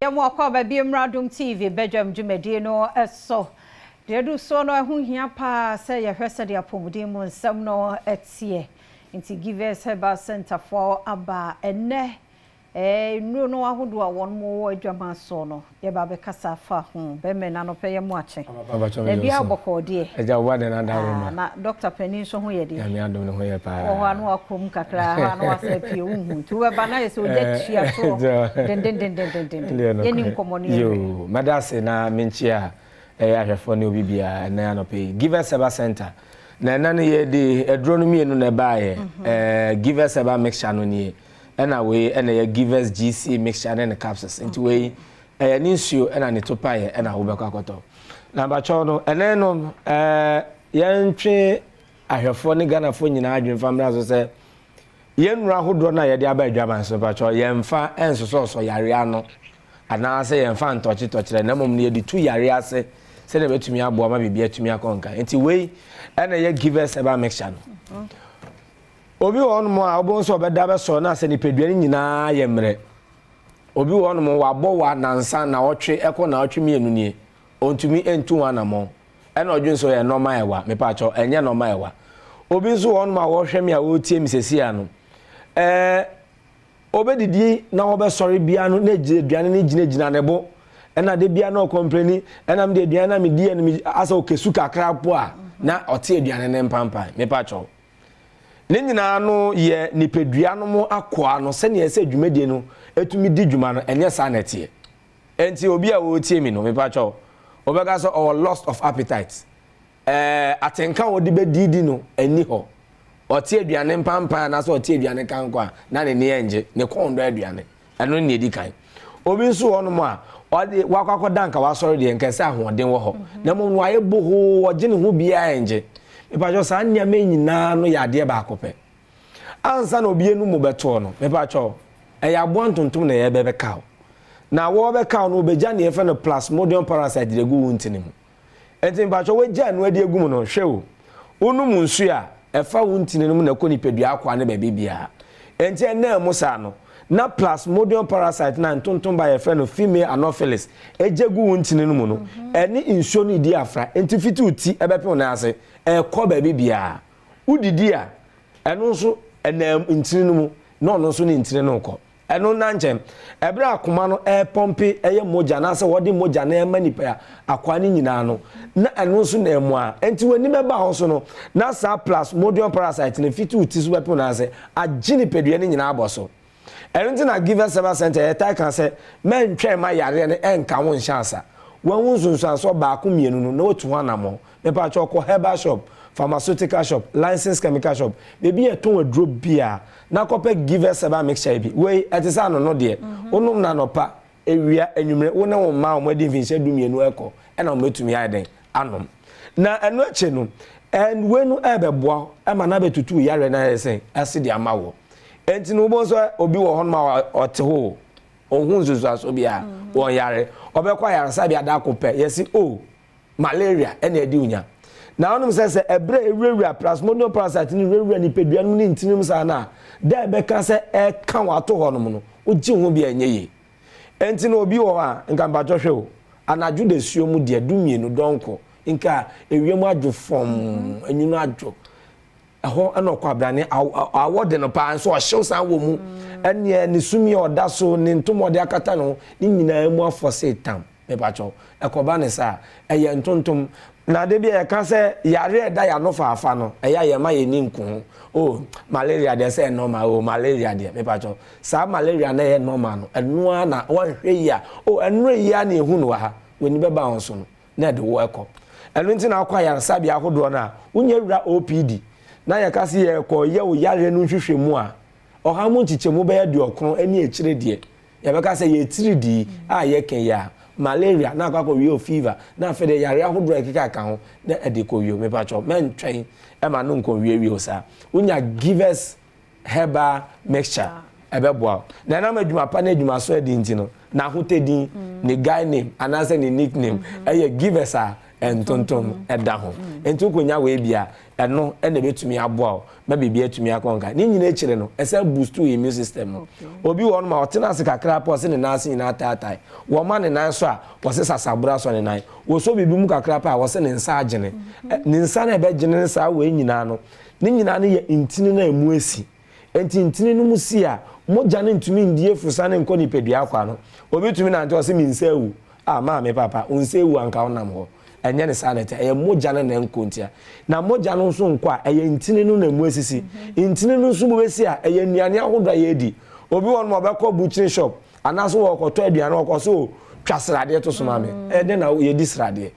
Yɛn akwaaba bi mmra Adom TV badwam dwumadie no so. Deɛ ɛdu soɔ no, ɛho hia paa sɛ yɛhwɛ sɛdeɛ apɔmuden mu nsɛm no teɛ. Nti Givers Herbal Centre foɔ aba ɛnnɛ. Nnuro no ahodoɔ a wɔn wɔ adwaman soɔ no, yɛba abɛkasa afa ho. Bɛmɛ na anɔpɛ yɛ mo akye. Na bia bɔkɔɔ deɛ. Agya wo ba na da Roma. Na doctor panin nso ho yɛ deɛ. Nyame adom ne ho yɛ paa. Wɔ hɔ a na wakɔ mu kakra, hɔ a na wasa apue wo hu. Nti wobɛba na yɛ sɛ ogya tua toɔ dendendendendenden. Yɛni nkɔmmɔ no yɛhwɛ. Yoo, mɛda ase na menkyia ɛyɛ ahwɛfoɔ ne obi biara ɛnɛ anɔpɛ yi. Givers Herbal Center. Na ɛnɛ no yɛde aduro no mmienu na ɛbaeɛ. Givers Herbal Mixture no nie. Ɛna wei ɛna ɛyɛ Givers GC Mixture ne ne capsules. Nti wei ɛyɛ ne nsuo ɛna ne topaeɛ ɛna wobɛkɔ akɔtɔ. Na bakyɛw no ɛnɛ no yɛntwe ahwɛfoɔ ne Ghanafoɔ nyinaa adwene fa mmra so sɛ yɛn nnuro ahodoɔ no a yɛde aba adwaman so bakyɛw yɛmfa ɛnsosɔsɔ yareɛ ano anaasɛ yɛmfa ntɔkyetɔkyerɛ na mmom no yɛde tu yareɛ ase sɛdeɛ ɛbɛtumi aboa ma biribi atumi akɔ nkan. Nti wei ɛna ɛyɛ Givers Herbal Mixture no. Obi wɔ hɔnom a wobɛhu sɛ ɔbɛda bɛsɔre na sɛ nipadua no nyinaa yɛ mmerɛ. Obi wɔ hɔnom wabɔ wa nansa naawɔtwe ɛkɔ naawɔtwe mmienu nie, ɔntumi ntu ho anammɔn. Ɛna ɔdwene sɛ ɔyɛ nɔɔma ɛwa, mepaakyɛw ɛnyɛ nɔɔma ɛwa. Obi nso wɔ hɔnom a wɔhwɛ me a wɔretie me seesei ano. Ɔbɛdidi na ɔbɛsɔre biara no na aduane no gyinagyina ne bo. Ɛna de biara na ɔkɔmpleni, ɛna mede aduane na medi ɛno asɛ ɔkɛsu kakra po a na ɔte aduane no mpampan, mepaakyɛw. Ne nyinaa no yɛ nipadua no mu akoa no sɛnea ɛsɛ dwumadie no ɛtumi di dwuma no, ɛnyɛ saa na ɛteɛ. Enti obi a wɔretie mi no, mepaakyɛw, wɔbɛka sɛ ɔwɔ loss of appetite. Atenka a wɔde bɛdidi no ɛnni hɔ. Ɔte aduane mpampan anaasɛ ɔte aduane kanko a, na n'ani ɛngye, ne kɔn dɔ aduane. Ɛno ne ɛdi kan. Obi nso wɔ hɔnom a, ɔde wakɔ akɔda nka wasɔre deɛ, nka ɛsɛ ahoɔden wɔ hɔ. Na mmom no wayɛ bohoo, ɔgye ne ho biara ɛngye. Mepaakyɛw, saa nneɛma yi nyinaa no yɛ adeɛ baako pɛ. Ansa na obi anum bɛtoɔ no, mepaakyɛw, ɛyɛ aboa ntontom na ɛbɛbɛka wo. Na wɔbɛka wo no, wɔbɛgya nea yɛfrɛ no plasmodium parasite de agu wo ntini mu. Enti mepaakyɛw, wɔagya ɛno adi agu mu no, hwɛ o, wonom nsuo a, ɛfa wo ntini no mu na ɛkɔ nipadua akoa ne baabi biara. Enti ɛnna mu saa no, na plasmodium parasite na ntontom ba yɛfrɛ no female anopheles ɛgya gu wo ntini no mu no, ɛne nsuo no di afra. Enti fiti wo ti ɛbɛpem nan ase, ɛkɔ baabi biara. Wodidi a, ɛno nso ɛnam ntini no mu, na ɔno nso ne ntini no kɔ. Ɛno na nkyɛn, ɛberɛ a akoma no ɛrepɔmpe ɛyɛ mogya anaasɛ wɔde mogya no ɛma nipa akwaa no nyinaa no, na ɛno nso na ɛmu a. Enti w'ani bɛba hɔ so no, na saa plasmodium parasite no fiti wo ti so bɛpem nan ase, agye nipadua no nyinaa abɔ so. Ɛno nti na Givers Herbal Center yɛtae ka sɛ, mɛntwɛn ma yareɛ no ɛnka wo nhyɛ asa. Wahu nsunsuansoɔ baako mmienu no, na watu ho anammɔn. Mepaakyɛw kɔ herbal shop, pharmaceutical shop, licensed chemical shop, baabi a yɛtɔn aduro biara, na kɔpɛ Givers Herbal Mixture yi bi. Wei, ɛte sɛ anono deɛ. Wonom no anɔpa, awia, anwummere, wo ne wo mma a wɔadi mfinhyia 12 rekɔ, ɛna wɔbɛtumi ayɛ dɛn? Anom. Na ɛno akyi no, wei no ɛrebɛboa wo ma no abɛtutu wo yareɛ no ayɛ sɛn? Ase de ama wo. Enti no wobɛhu sɛ obi wɔ hɔnom a ɔte hɔ o, ɔnhu nsunsuansoɔ biara, wɔnyare. Ɔbɛkɔ ayaresabea da ko pɛ, yɛse o, malaria ɛna ɛdi wo nya. Na wonim sɛ sɛ ɛberɛ a ɛwurawura plasmodium parasite no wurawura nipadua no mu ne ntini mu saa no a, da a ɛbɛka sɛ ɛka wo ato hɔnom no, wogye ho bi a ɛnyɛ yie. Enti no obi wɔ hɔ a, nka mpakyɛ hwɛ o, anadwo dasuo mu deɛ, 12 dɔnko, nka ewiem adwo fɔmm, enwunu adwo. Ɛhɔ ɛna ɔkɔ abrane, awɔ de no paa, nso ɔhyew san wɔ mu. Ɛneɛ ne sumi a ɔda so, ne ntoma ɔde akata ne ho, ne nyinaa mu afɔ se tam. Mepakyɛw, ɛkɔba ne saa, ɛyɛ ntontom. Na ade bi a yɛka sɛ yare a ɛda yɛn ano faafa no, ɛyɛ a yɛma yɛn ani nku ho. Oh, malaria deɛ sɛ normal, oh, malaria deɛ, mepakyɛw. Saa malaria no a ɛyɛ normal no, ɛno ara na woanhwɛ yie a, oh, ɛno yi ara na yɛhu no wɔ ha, w'ani bɛba ho so no, na ɛde wo ɛkɔ. Ɛno nti na akɔ ayaresabea ahodoɔ no a, wonya wura OPD, na yɛka sɛ yɛrekɔyɛ wo yareɛ no nhwehwɛmu a, ɔha mu nkyekyɛmu bɛyɛ 90 ne akyire deɛ. Yɛbɛka sɛ yɛ tiridii a yɛka yi a, malaria na akɔ akɔwie o fever, na afei deɛ yareɛ ahodoɔ a ɛkeka ka ho na ɛde kɔwie o. Mepakyɛw, mɛntwɛn ɛma no nkɔwiewie o saa. Wonya Givers Herbal Mixture, ɛbɛboa wo. Na ɛnam adwuma pa ne adwuma so adi nti no, n'ahotɛ din, ne guy name anaasɛ ne nickname ɛyɛ Givers a Ntontom da ho. Enti wokɔnya wei bi a, ɛno na ɛbɛtumi aboa wo ma biribi atumi akɔ nka. Ne nyina akyire no, ɛsɛ boost wo immune system no. Obi wɔ hɔnom a, ɔtena ase kakra pɛ ɔse ne nan ase nyinaa taatae. Wɔma ne nan so a, wɔse sasaboro asɔ ne nan. Wɔsɔ biribi mu kakra pɛ a, wɔse ne nsa agyene. Ne nsa no a ɛbɛgyene ne saa wei nyinaa no, ne nyinaa no yɛ ntini no a ɛmu asi. Enti ntini no mu si a, mogya no ntumi ndi afusane nkɔ nipadua akwaa no. Obi tumi nante ɔse me nsa awu. Ah maame papa, wo nsa awu anka wonam hɔ. Ɛnyɛ ne saa na ɛte. Ɛyɛ mogya no na ɛnkɔ ntia. Na mogya no nso nkɔ a, ɛyɛ ntini no na emu asisi. Ntini no nso mu bɛsi a, ɛyɛ nnuane ahodoɔ a yɛredi. Obi wɔ hɔnom a ɔbɛkɔ butchery shop anaasɛ ɔrekɔtɔ aduane, ɔkɔ so o, twa sradeɛ to so ma me. Ɛyɛ dɛn na yɛdi sradeɛ?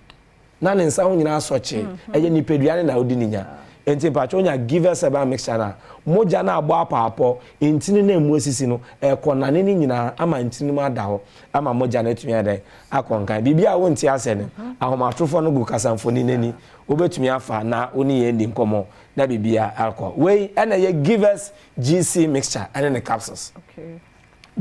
Na ne nsa ho nyinaa asɔ kyee. Ɛyɛ nipadua no na odi ne nya. Enti mpakyɛ wonya Givers Herbal Mixture no a, mogya no a abɔ apɔapɔ, ntini no a emu asisi no, ɛrekɔnane ne nyinaa ama ntini no mu ada hɔ ama mogya no atumi ayɛ dɛn? Akɔ nkan. Biribi a wonte aseɛ no, ahomatorofoɔ no gu kasamfonin no ani. Wobɛtumi afa na wo ne yɛn adi nkɔmmɔ na biribiara akɔ. Wei na ɛyɛ Givers GC Mixture ne ne capsules.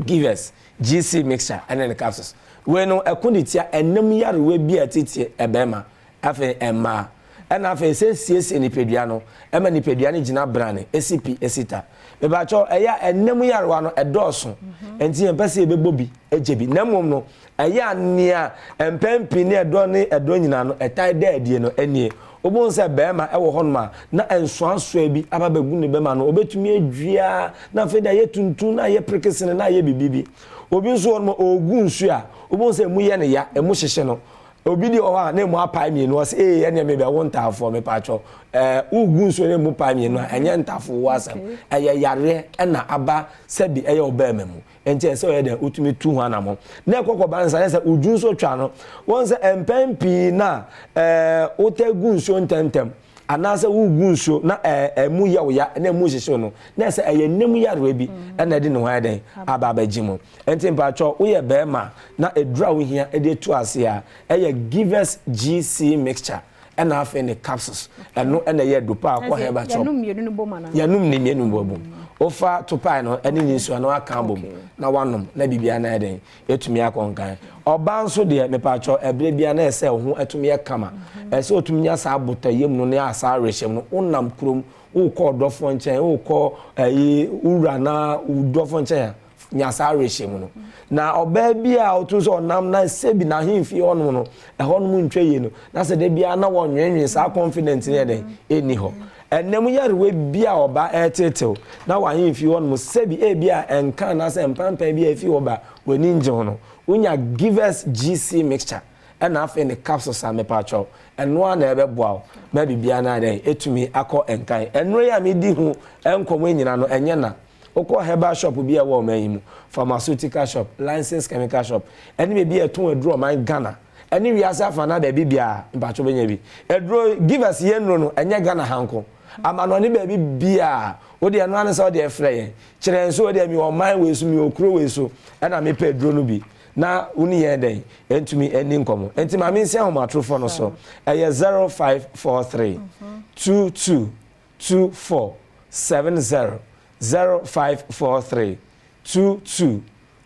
Givers GC mixture ɛne ne capsules. Wei no ɛko de tia ɛnam yarewa bi a ɛteteɛ ɛbɛɛma, afei ɛmmaa. Ɛna afei ɛsɛ siesie nipadua no ɛma nipadua no gyina brane, ɛsi pi, ɛsi ta. Mepakyɛw ɛyɛ a ɛnam yarewa no ɛdɔɔso nti yɛmpɛ sɛ yɛbɛbɔ bi agya bi na mmom no Ɛyɛ a nea mpɛn pii ne ɛdɔ ne ɛdɔ nyinaa no ɛtae da adie no nie. Wobɛhu sɛ barima wɔ hɔnom a na nsoansoa bi aba bɛgu ne bɛma no, ɔbɛtumi adwia na afei de ayɛ tuntum na ayɛ perekesene na ayɛ biribi bi. Obi nso wɔ hɔnom a ɔregu nsuo a, wobɛhu sɛ ɛmu yɛ no ya, ɛmu hyehye no. Obi deɛ wɔ hɔ a na ɛmu apae mmienu, ɔse ee ɛneɛ mebɛwo ntaafoɔ, mepaakyɛw. Ɛɛ wogu nsuo na ɛmu pae mmienu a, ɛnyɛ ntaafo wo asɛm, ɛyɛ yareɛ ɛna aba sɛbi ɛyɛ wo barima mu. Enti ɛsɛ sɛ ɔyɛ dɛn? Wotumi tu ho anammɔn. Na ɛkɔ kɔba no saa, na sɛ odwu nso twa no, wɔn sɛ mpɛn pii na ɛɛ wotɛ gu nsuo ntɛmntɛm anaasɛ wogu nsuo na ɛɛ ɛmu yɛ wo ya na ɛmu hyehye no, na ɛsɛ ɛyɛ nna mu yareɛ bi ɛna ɛde ne ho ayɛ dɛn aba abɛgye mu. Enti mpakyɛw woyɛ bɛrima na aduru a wohia de atu ase a ɛyɛ Givers GC mixture. ɛna afei ne capsules ɛno ɛna ɛyɛ adupa a kɔ herbal shop yɛnum mmienu no bom anaa yɛnum ne mmienu bɔ bom wofa topae no ɛne ne nsuo na waka abom na wanom na biribiara na ɛdɛn ɛtumi akɔ nkan ɔbaa nso deɛ mepatwɔ ɛberɛ biara na ɛsɛ wo ho ɛtumi yɛ kama ɛsɛ ɔtumi nya saa abotɔyam no ne saa awerɛhyɛm no wonam kurom wokɔ ɔdɔfoɔ nkyɛn wokɔ ɛyi wura na wodɔfoɔ nkyɛn a nya saa awerɛhyɛmu no. Na ɔbaa bi a ɔto sɛ ɔnam na sɛbi n'ahemfie hɔnom no, ɛhɔnom ntwa yie no, na sɛ da biara na wɔnwenwen saa confidence no yɛ dɛn ɛnni hɔ. Ɛnam yarewa bi a ɔba ɛretetew na w'ahemfie hɔnom sɛbi ebi a ɛnka anaasɛ mpampan bi a efi hɔ ba w'ani ngye ho no, wonya Givers GC mixture ɛna afei ne capsules a mepaakyɛw ɛno ara na ɛbɛboa wo ma biribiara no ayɛ dɛn ɛtumi akɔ nkan. Ɛnuro yi a medi ho nkɔmmɔ nyina no ɛnyɛ na. Wokɔ herbal shop bi a ɛwɔ ɔman yi mu, pharmaceutical shop, licensed chemical shop, ɛne baabi a yɛtɔn aduro ɔman Ghana ɛne wiase afa na baabi biara mpakyɛ wobɛnya bi. Aduro Givers yɛn nnuro no ɛnyɛ Ghana ha nko, amanɔne baabi biara. Wo deɛ ɛno ara ne sɛ wode ɛfrɛ yɛn, kyerɛ yɛn sɛ wo deɛ mewɔ ɔman wei so, mewɔ kuro wei so ɛna mepɛ aduro no bi na wo ne yɛn dɛn ɛntumi ɛni nkɔmmɔ. Ɛnti ma mensi ahomatorofoɔ no so, ɛyɛ 0543 22 24 70 0543 22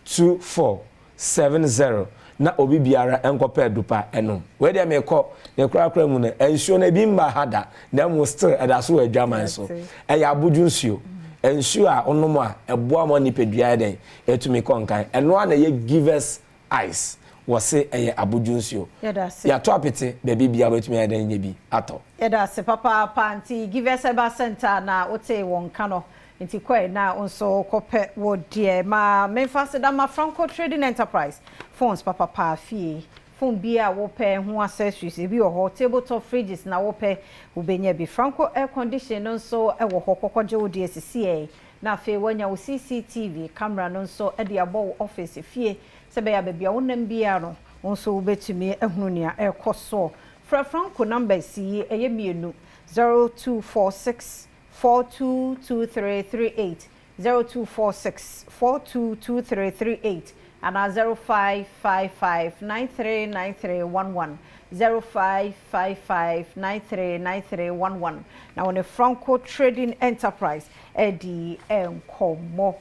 24 70 na obi biara nkɔpɛ adupa ɛnom. Wei deɛ mekɔ ne korakora mu no nsuo no ebi mma ha da na mmom still ɛda so wɔ adwaman so. Ɛyɛ abodwo nsuo. Nsuo a wonom a ɛboa ma nipadua yɛ dɛn ɛtumi kɔ nkan. Ɛno ara na ɛyɛ givers Ice, wɔse ɛyɛ abodwo nsuo. Yɛda ase. Yɛato apete baabi biara wobɛtumi ayɛ dɛn anya bi atɔ. Yɛda ase papaapa nti Givers Herbal Centre na wotee wɔn nka no nti kɔe na wo nso kɔpɛ wo deɛ. Ma memfa aseda ma Franco Trading Enterprise phones papapa fie phone biara a wopɛ ho accessories ebi wɔ hɔ, table top fridges na wopɛ wobɛnya bi. Franco air condition no nso wɔ hɔ kɔkɔgye wo deɛ sisiɛ Na afei woanya wo CCTV camera no nso de abɔ wo office, fie, sɛ ɛbɛyɛ a baabi a wonam biara no, wo nso wobɛtumi ahunu nea ɛrekɔ soɔ. Frɛ Franco numbers yi, ɛyɛ mmienu, 0246 422338, 0246 422338, anaa 0555 939311, 0555 939311, na wo ne Franco Trading Enterprise adi nkɔmmɔ.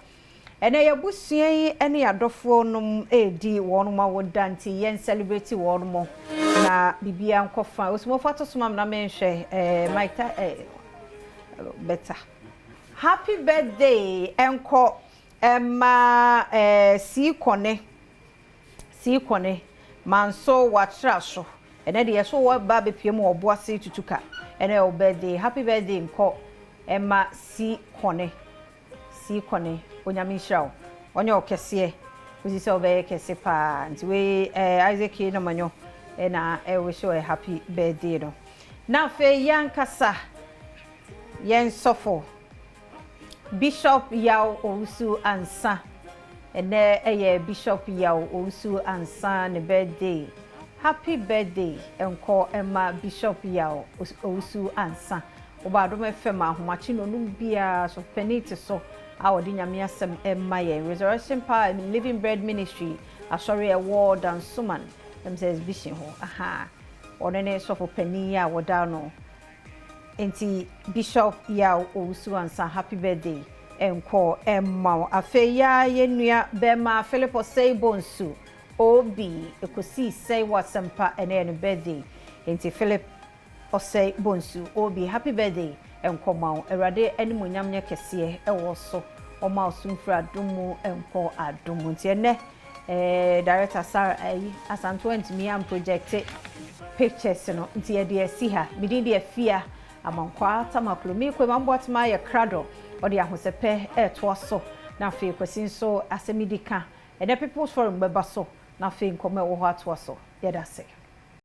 Ɛnɛ yɛabusua yi ne yɛadɔfoɔ nom redi wɔn awoda nti yɛn celebrate wɔn mo. Na. Na biribiara nkɔ fine. Osomofo ato so ma me na menhwɛ eh, Mike ta eh, better. Happy birthday nkɔ ɛma eh, Sii Kɔne. Sii Kɔne, Manso watra so. Ɛnɛ deɛ so wɔ ba abɛpue mu wɔ Ɔboase Tutuka. Ɛnɛ yɛ wo birthday. Happy birthday nkɔ ɛma Sii Kɔne. Sii Kɔne, Onyame nhyira wo. Ɔnyɛ wo kɛseɛ kɔsi sɛ wobɛyɛ kɛse paa. Nti wei eh, Isaac K. Nomanyo na ɛrewish wo a happy birthday no. Na afei yɛn ankasa yɛn sɔfo Bishop Yaw Owusu Ansah. Ɛnnɛ yɛ Bishop Yaw Owusu Ansah ne birthday. Happy birthday nkɔ mma Bishop Yaw Owusu Ansah. Woba Adom FM ahomakye nnɔnum biara Sɔfopanin te so a ɔde Nyame asɛm ma yɛn. Resurrection Power and Living Bread Ministry asɔre a ɛwɔ Dansoman, ɛm sɛ exhibition hɔ, ahaa. Ɔno ne sɔfopanin a wɔda ano. Nti Bishop Yaw Owusu Ansah happy birthday nkɔ mma wo. Afei ya yɛn nua bɛɛma Philip Osei Bonsu OB ɛkɔsii sɛe wɔ asɛmpa ɛnɛ yɛ ne birthday nti Philip Osei Bonsu OB happy birthday nkɔ ma wo. Awurade animuonyam nyɛ kɛseɛ ɛwɔ wo so ɔma wo so mfiri adom mu nkɔ adom mu. Nti ɛnɛ Eh director Sarah ayi Asantewa ntumi am projecte pictures no nti yɛde asi ha. Me din de Afia Amankwaa Tamaklo. Me kɔ Imam Boatema ayɛ krado ɔde ahosɛpɛ ɛretoa so na afei Kwasi nso asɛm di ka. Ɛnɛ People's Forum bɛba so na afei nkɔmmɔ a ɛwɔ hɔ atoa so. Yɛda ase.